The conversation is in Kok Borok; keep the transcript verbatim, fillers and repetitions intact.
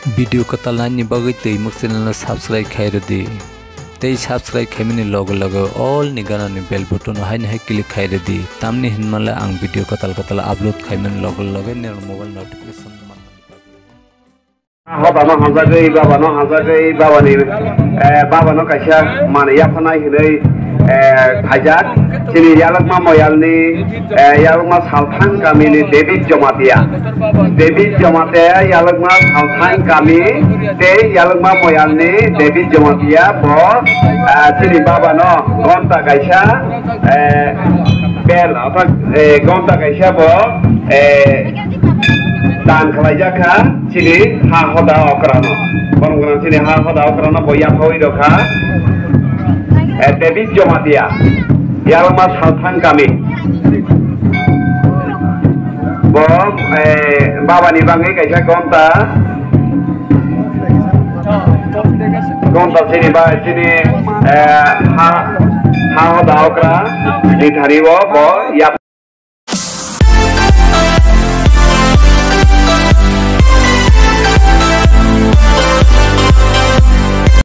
Video kwtal naini bagwi twi muk channel no subscribe khai rwdi. Tei subscribe khaimani loge loge all ni gana ni bell button no haino hai click khai rwdi. Tamni hinmale ang video kwtal kwtal upload khaimani loge loge nini mobile notification manmani bagwi. Hoda no hamjagwi, baba no hamjagwi, baba ni, eh, baba no kaisa manwi yaphanai hinwi, eh, khaijak. Chini Yalwkma Moyal ni, eh, Yalwkma Salthang kami ni David Jamatia. David Jamatia Yalwkma Salthang kami tei Yalwkma Moyal ni David Jamatia bo, eh, chini baba no gonta kaisa, eh, bel, otak, eh, gonta kaisa bo, eh, dan khlaijak kha chini ha hoda okrano. Borok gwnang chini ha hoda okrano bo yaphawi rw kha. Eh, David Jamatia, Yalwkma Salthang kami. Bo, eh, baba ni bagwi kaisa gonta, gonta chini ba, chini, eh, ha, ha hoda okra ni thani o bo yap-